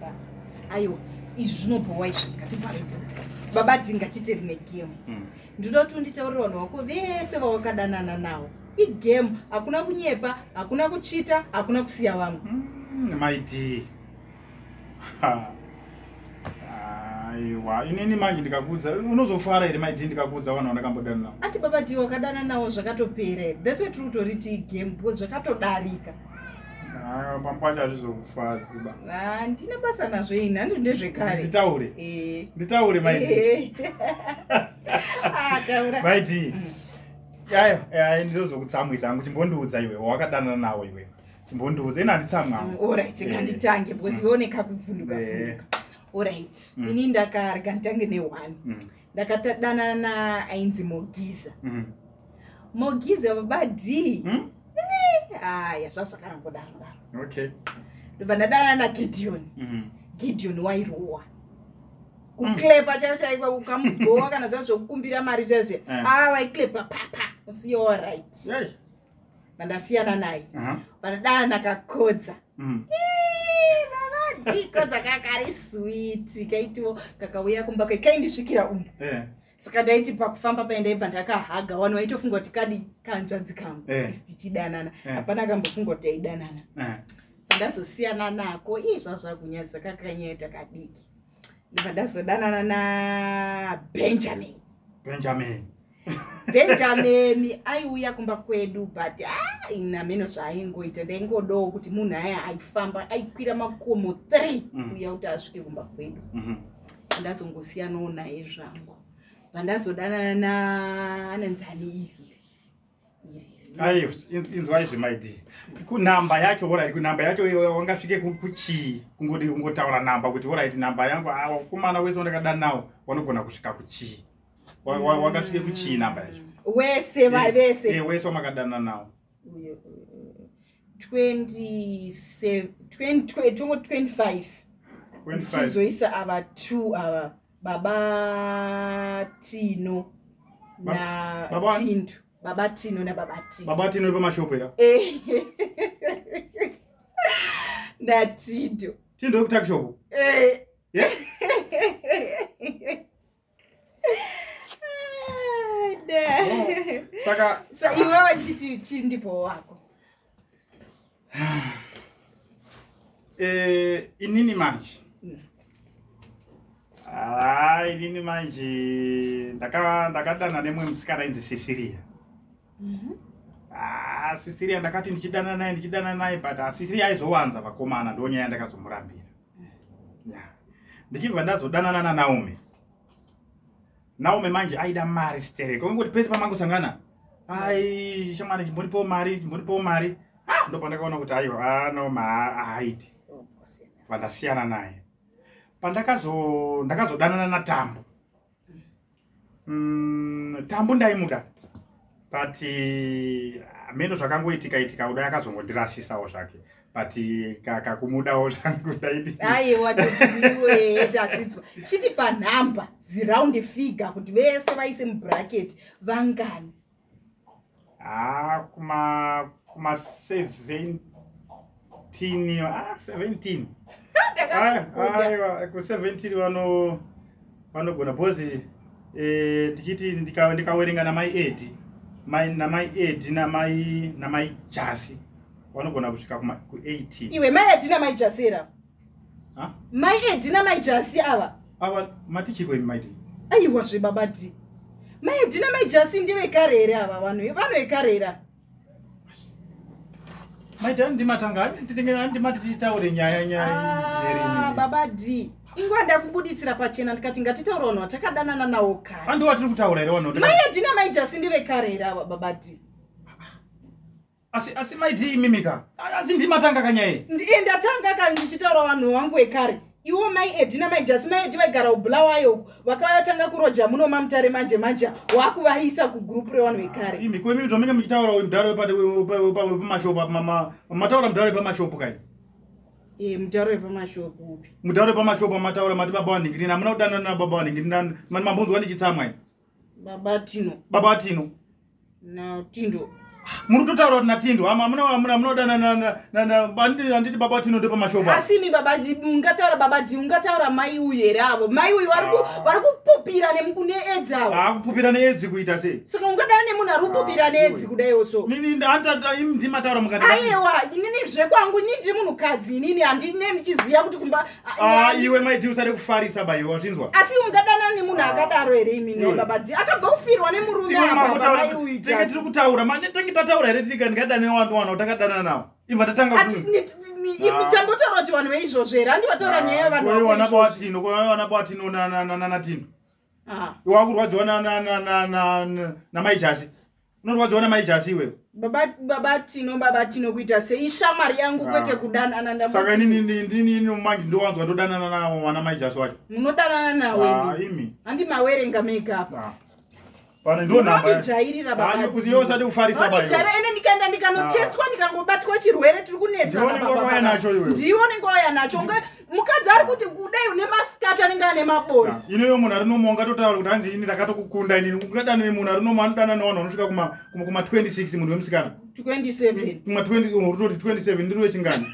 Ka. Aiwa, izvi zvinobhowa izvi, ngativhare bhuku. Baba ti ngatite rimwe gemu. Ndinoda kuti unditaurire vanhu vako vese vawakadanana nawo. Igemu, hakuna kunyepa, hakuna kuchita, hakuna kusiya vamwe. Maiti. Aiwa, inini manje ndikakuudza unozofara here maiti ndikakuudza vanhu vandakambodana navo? Ati baba ti wakadana nawo zvakatopera. That's why tiri kutoriti igame because zvakatodarika. Ah, pamwe pacho hazvizokufadzi ba. Handina basa nazvo ini, handi ndezvekare. Nditaure. Eh. Nditaure maiti. Eh. Ah, taura. Maiti. Ayo, ayo ndinozokutsamwisa hangu, chimbondiudza iwe wakadanana nawo iwe. Chimbondiudza, ina handitsamwa hangu. Alright, nganditange because iwe une kakuvhunduka vhunduka. Alright, ini ndakarega nditange ne-one. Ndakatadanana na ainzi Mogiza. Mogiza baba D. Aya, zvazvakangodaro daro. Ndobva ndadanana naGideon. Gideon wairowa. Kuklepa chaiko chaiko, ukamubhowa kana zvazvokukumbira mari chaizvo. Ah, vaiklepa papa. Usiye right. Vandasiyana naye. Vandadana nakakodza. Baba D, kodza kakari sweet, kaitiwo kakauya kumba kai kaindisvikira umu. Saka ndaiti pakufamba pai ndaibva ndakahaga, vanhu vaitofunga kuti kadi kanzvadzi kangu. Isi tichidanana. Hapana kambofunga kuti taidanana. Pandazosiyana nako, ii zvazvakunyadzisa, kakanyaita kadiki. Ndibva ndazodanana naBenjamin. Benjamin. Benjamin aiuya kumba kwedu, but ah, inameno zvaaingoita, ndaingodawo kuti munhu aya aifamba, aikwira makomo 3 kuuya kuti asvike kumba kwedu. Ndazongosiyanawo naye zvangu. Pandazodanana naananzani iri iri iri. Aiwa, inzwa izvi maiti. Kunhamba yacho, alright, kunhamba yacho iwe wangasvike kuchii? Kungoti kungotaura namba kuti alright, namba yangu, ah, wakomana wese wandakadana nawo wanogona kusvika kuchii? Wangasvike kuchii namba yacho? Wese vese? Eh, wese wamakadana nawo. Uyo, 27, 20, 25. 25. Chizoisa ava 2 ava, baba Tino na Baba wani? Tindo, baba Tino nababa Tino. Baba Tino wepamashopo era? Eh. NaTindo. Tindo wekutakishopo? Eh. Yeah? Ah, da. Saka Sa iwe wachiti chindipo wako. Inini manje, ah, inini manje ndakadana nemumwe musikana ainzi Cecilia. Ah, Cecilia ndakati ndichidana naye, ndichidana naye, but ah, Cecilia aizowanza vakomana, ndo nyaya yandakazomurambira. Ya, ndichibva ndazodanana naNaomi. Naomi manje aida mari stereko, ungoti pese pamangosangana, ai shamwari, chimbondipawo mari, chimbondipawo mari. Ah, ndo pandakaona kuti aiwa, ah, Naomi haaiti. Vandasiyana naye. Ndakazodanana naTambo. Tambo ndaimuda, but meno zvakangoitika itika kudai, akazongondirasisawo zvake, but kakumudawo zvangu ndaidi. Aiwa, totiwiwe tazvidzwa. Chiti panhamba, ziround figure, kuti vese vaise mubracket, vangani? Ah, kuma 17, ah, 17. Ndakakukuda. Aiwa, ku17 vanogona because ndichiti ndikawerenga namai Edi, namai Edi, namai Jasi, vanogona kusvika ku18. Iwe, mai Edi namai Jasera? Ha? Mai Edi namai Jasi ava? Ava matichiko imi maiti? Aiwa zvebaba D, mai Edi namai Jasi ndevekare here ava? Vanhu vekare here ava? Maiti, ndimatanga ndimati titaure nyaya Ah, baba D, ingwa ndakubuditsira pachena, ndikati ngatitaura vanhu vatakadanana nawo kare. Andi watiri kutaura here vanhu? Mai Edi namai Jasi ndevekare here ava, baba D? Asi maiti imimika, asi ndimatanga kanyaya? Iye ndatanga ka ndichitaura vanhu vangu vekare iwo, mai Edi namai Jasi. Mai Edi vaigara kuBulawayo uku, vakauya tanga kuroja muno maMutare manje manje, wakuvaisa kugurupu revanhu vekare. Imi kwemi zvamunenge muchitaura mudharo wepamashopu, mataura mudharo wepamashopu kai. E, mutauro wepamashopu upi? Mudharo wepamashopu mataura, mati baba vanhingirini, hamuna kudanana nababa vanhingirini, mambonzwa ndichitsamwa ini. Baba Tino? Baba Tino. Natindo. Muri kutotaura kuti naTindo ama muna munodanana, handiti baba Tino ndepamashopa. Asi imi baba, ungataura baba D, ungataura mai uyu here? Avo mai uyu vari kupupira needzi avo. Akupupira needzi kuita sei? Saka ungadana nemunhu ari kupupira needzi kudaiwo so? Imi ndimataura mukati. Aiwa, inini zvekwangu, inini ndiri munhukadzi, inini handine ndichiziva kuti kumba. Ah, iwe maiti usade kufarisa baiwe, wazvinzwa? Asi ungadanana nemunhu akadaro here imi? Nai baba D akabva kufirwa nemurume apa, mai uyu. Tenge tiri kutaura, tenge tataura here? Tika ndingadane wanhu takadana nawo, ibva tatanga. Tambotaura kuti vanhu veizvozvo here? Handiwataura nyaya yevanhu. Wana baWatino, wana baWatino naTino. Wakurwadziwa namai Jasi, unorwadziwa namai Jasi iwewe. Baba Tino, baba Tino kuita sei? Ishamwari yangu, kwete kudanana. Saka inini ndini manje ndowanzwa ndodanana nawana mai Jasi wacho? Munodanana nawe. Imi. Handi mawerenga makeup. Pane ndo namba. Unondijairira baba. Kuti usade kufarisa bai. Ende ndikaenda ndikanotestwa, ndikangobatwa chirwere, tiri kunetsana. Ndiwe unenge wakauya nacho iwewe. Ndiwe unenge wauya nacho. Mukadzi ari kuti kudai une masikati anenge ane mabori. Ineyo munhu ari nomo ungatotaura kuti hanzi ini ndakatokukunda inini. Ungadana nemunhu ari nomo anodana nevanhu vanosvika kuma 26, munhu wemusikana. 27. Kuma 20, urutoti 27, ndiri wechingani?